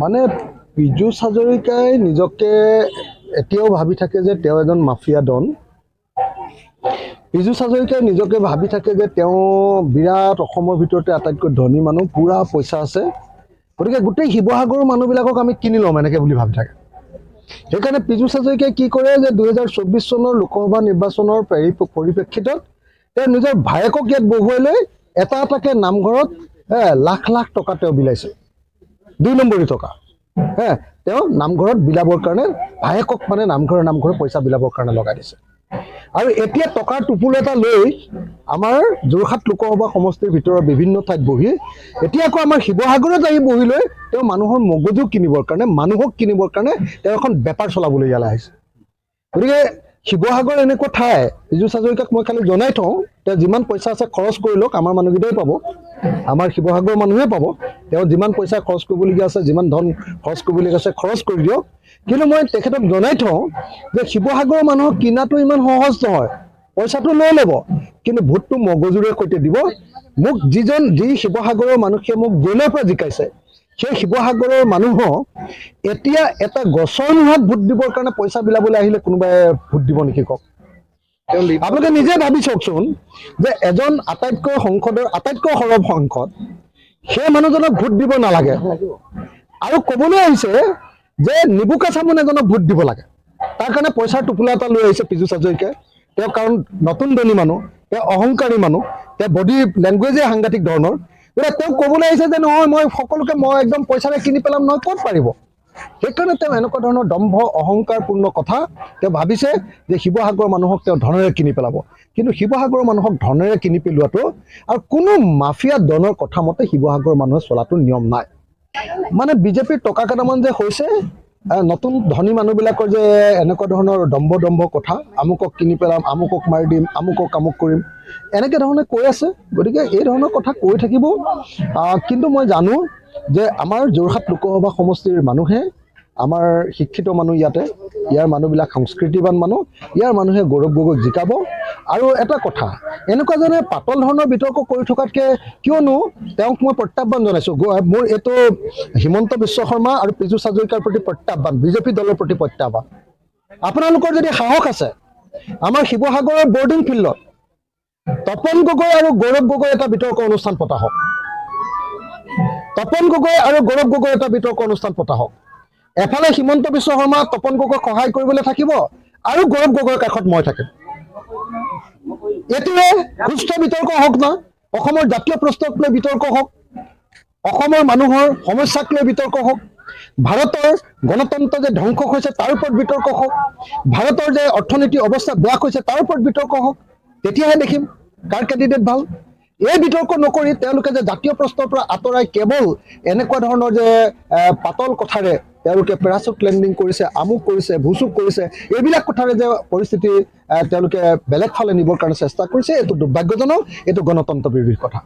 মানে পীযুষ হাজৰিকাই নিজকে এতিয়াও ভাবি থাকে যে তেওঁ এজন মাফিয়া ডন। পীযুষ হাজৰিকাই নিজকে ভাবি থাকে যে তেওঁ বিৰাট অসমৰ ভিতৰতে আটাইতকৈ ধনী মানুহ, পূৰা পইচা আছে, গতিকে গোটেই শিৱসাগৰৰ মানুহবিলাকক আমি কিনি ল'ম এনেকৈ বুলি ভাবি থাকে। সেইকাৰণে পীযুষ হাজৰিকাই কি কৰে যে 2024 চনৰ লোকসভা নিৰ্বাচনৰ পৰিপ্ৰেক্ষিতত তেওঁ নিজৰ ভায়েকক ইয়াত বহুৱাই লৈ এটা এটাকে নামঘৰত লাখ লাখ টকা তেওঁ বিলাইছে, 2 নম্বৰী টকা হে তেওঁ নামঘৰত বিলাবৰ কাৰণে ভায়েকক মানে নামঘৰে নামঘৰে পইচা বিলাবৰ কাৰণে লগাই দিছে। আৰু এতিয়া টকাৰ টোপোল এটা লৈ আমাৰ যোৰহাট লোকসভা সমষ্টিৰ ভিতৰৰ বিভিন্ন ঠাইত বহি এতিয়া আকৌ আমাৰ শিৱসাগৰত আহি বহি লৈ তেওঁ মানুহৰ মগজু কিনিবৰ কাৰণে, মানুহক কিনিবৰ কাৰণে তেওঁ এখন বেপাৰ চলাবলৈ ইয়ালৈ আহিছে। গতিকে শিৱসাগৰ এনেকুৱা ঠাই, পীযুষ হাজৰিকাক মই খালি জনাই থওঁ, তেওঁ যিমান পইচা আছে খৰচ কৰি লওক, আমাৰ মানুহকেইটাই পাব, আমাৰ শিৱসাগৰৰ মানুহে পাব। তেওঁ যিমান পইচা খৰচ কৰিবলগীয়া আছে, যিমান ধন খৰচ কৰিবলগীয়া আছে খৰচ কৰি দিয়ক। কিন্তু মই তেখেতক জনাই থওঁ যে শিৱসাগৰৰ মানুহক কিনাটো ইমান সহজ নহয়। পইচাটো লৈ ল'ব, কিন্তু ভোটটো মগজুৰে সৈতে দিব। মোক যিজন যি শিৱসাগৰৰ মানুহে মোক জেলৰ পৰা জিকাইছে, সেই শিৱসাগৰৰ মানুহক এতিয়া এটা গছৰ মুঢ়াত ভোট দিবৰ কাৰণে পইচা বিলাবলৈ আহিলে কোনোবাই ভোট দিব নেকি কওক? আপোনালোকে নিজে ভাবি চাওকচোন যে এজন আটাইতকৈ সংসদৰ আটাইতকৈ সৰব সাংসদ, সেই মানুহজনক ভোট দিব নালাগে, আৰু ক'বলৈ আহিছে যে নিবোকা চামোন এজনক ভোট দিব লাগে। তাৰ কাৰণে পইচাৰ টোপোলা এটা লৈ আহিছে পীযুষ হাজৰিকাই। তেওঁ কাৰণ নতুন ধনী মানুহ, তেওঁ অহংকাৰী মানুহ, তেওঁ বডি লেংগুৱেজে সাংঘাতিক ধৰণৰ। গতিকে তেওঁ ক'বলৈ আহিছে যে নহয়, মই সকলোকে মই একদম পইচাৰে কিনি পেলাম, নহয়, ক'ত পাৰিব? সেইকাৰণে তেওঁ এনেকুৱা ধৰণৰ দম্ভ অহংকাৰপূৰ্ণ কথা তেওঁ ভাবিছে যে শিৱসাগৰৰ মানুহক তেওঁ ধনেৰে কিনি পেলাব। কিন্তু শিৱসাগৰৰ মানুহক ধনেৰে কিনি পেলোৱাটো আৰু কোনো মাফিয়া ডনৰ কথা মতে শিৱসাগৰৰ মানুহে চলাটো নিয়ম নাই। মানে বিজেপিৰ টকা কেইটামান যে হৈছে, নতুন ধনী মানুহবিলাকৰ যে এনেকুৱা ধৰণৰ দম্ভ দম্ভ কথা, আমুকক কিনি পেলাম, আমুকক মাৰি দিম, আমুকক আমুক কৰিম, এনেকৈ ধৰণে কৈ আছে। গতিকে এই ধৰণৰ কথা কৈ থাকিব। কিন্তু মই জানো যে আমাৰ যোৰহাট লোকসভা সমষ্টিৰ মানুহে, আমাৰ শিক্ষিত মানুহ, ইয়াতে ইয়াৰ মানুহবিলাক সংস্কৃতিবান মানুহ, ইয়াৰ মানুহে গৌৰৱ গগৈক জিকাব। আৰু এটা কথা, এনেকুৱা যেনে পাতল ধৰণৰ বিতৰ্ক কৰি থকাতকৈ কিয়নো তেওঁক মই প্ৰত্যাহ্বান জনাইছোঁ, মোৰ এইটো হিমন্ত বিশ্ব শৰ্মা আৰু পীযুষ হাজৰিকাৰ প্ৰতি প্ৰত্যাহ্বান, বিজেপি দলৰ প্ৰতি প্ৰত্যাহ্বান। আপোনালোকৰ যদি সাহস আছে, আমাৰ শিৱসাগৰৰ বৰ্ডিং ফিল্ডত তপন গগৈ আৰু গৌৰৱ গগৈ এটা বিতৰ্ক অনুষ্ঠান পতা হওক। তপন গগৈ আৰু গৌৰৱ গগৈ এটা বিতৰ্ক অনুষ্ঠান পতা হওক। এফালে হিমন্ত বিশ্ব শৰ্মা তপন গগৈক সহায় কৰিবলৈ থাকিব আৰু গৌৰৱ গগৈৰ কাষত মই থাকিম। এইটোৱে সুস্থ বিতৰ্ক হওক না, অসমৰ জাতীয় প্ৰশ্নক লৈ বিতৰ্ক হওক, অসমৰ মানুহৰ সমস্যাক লৈ বিতৰ্ক হওক, ভাৰতৰ গণতন্ত্ৰ যে ধ্বংস হৈছে তাৰ ওপৰত বিতৰ্ক হওক, ভাৰতৰ যে অৰ্থনীতি অৱস্থা বেয়া হৈছে তাৰ ওপৰত বিতৰ্ক হওক, তেতিয়াহে দেখিম কাৰ কেণ্ডিডেট ভাল। এই বিতৰ্ক নকৰি তেওঁলোকে যে জাতীয় প্ৰশ্নৰ পৰা আঁতৰাই কেৱল এনেকুৱা ধৰণৰ যে পাতল কথাৰে তেওঁলোকে পেৰাচুট লেণ্ডিং কৰিছে, আমুক কৰিছে, ভুচুক কৰিছে, এইবিলাক কথাৰে যে পৰিস্থিতি তেওঁলোকে বেলেগ ফালে নিবৰ কাৰণে চেষ্টা কৰিছে, এইটো দুৰ্ভাগ্যজনক, এইটো গণতন্ত্ৰ বিৰোধী কথা।